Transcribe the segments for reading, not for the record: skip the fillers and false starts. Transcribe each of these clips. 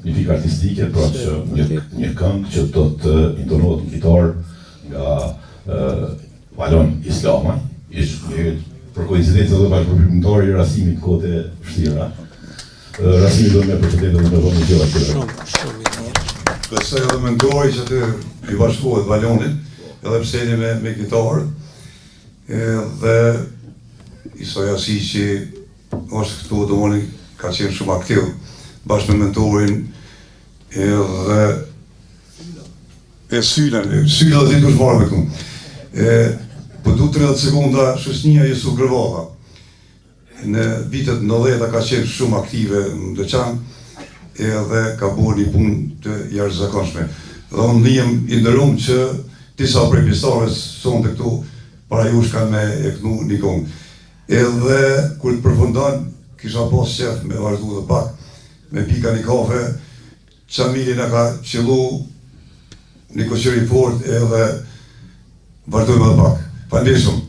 një pikë artistike, pra që një, një këngë që do të intonohet në kitarë nga Valon Islamaj, ish një për koincidencë edhe bashkëveprimtar i Rasimit kohët e vështira. Rasimi do me përshëndetë dhe me dhënë një fjalë atyre. Shumë, shumë i mirë. Besoj edhe mendoj që të i bashkohet Valonit, edhe pse me, me kitarë, edhe Isa Jasiqi është këtu, domoni ka qenë shumë aktiv, bashkë me mentorin, edhe e Sylën, e Syla dhe ti të marrë me këtu. E, po du 30 sekonda, shoqnia Jusuf Gërvalla. Në vitet 90 ka qenë shumë aktive në Deçan, edhe ka bërë një punë të jashtëzakonshme. Dhe unë ndihem i nderum që disa prej pjesëtarëve sonte këtu para jush kanë me e knu një kongë. Edhe kur të përfundon, kisha pas qef me vazhdu edhe pak, me pi ka një kafe, Qamili na ka qëllu një koqer i fort edhe vazhdojmë edhe pak. Faleminderit shumë.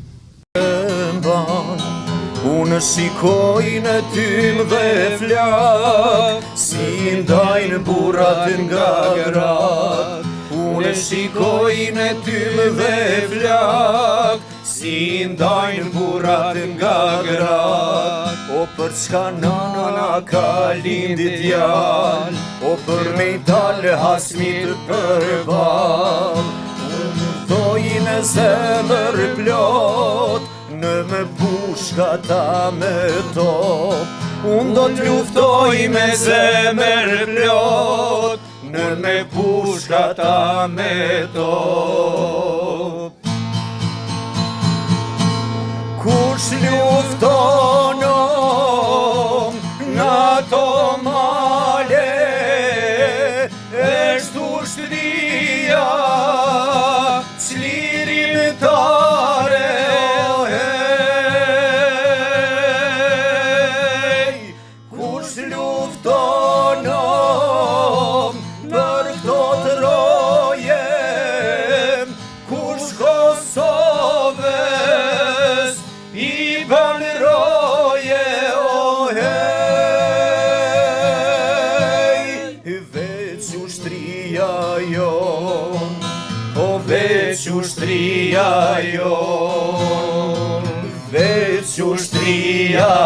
Unë shikoj në tym dhe flakë Si ndajnë burrat nga gratë Unë shikoj në tym dhe flakë Si ndajnë burrat nga gratë O për çka nana ka lind djalë O për me i dalë hasmit përballë Unë luftoj me zemër plot Në me pushka a me top Unë do të luftoj me zemër plot Në me pushka a me top Kush lufton në ato male Është ushtria çlirimtare Hej, Kush lufton për këto troje, kush Kosovës i bën roje, o hej, veç ushtria jonë, o veç ushtria jonë, veç ushtria jonë.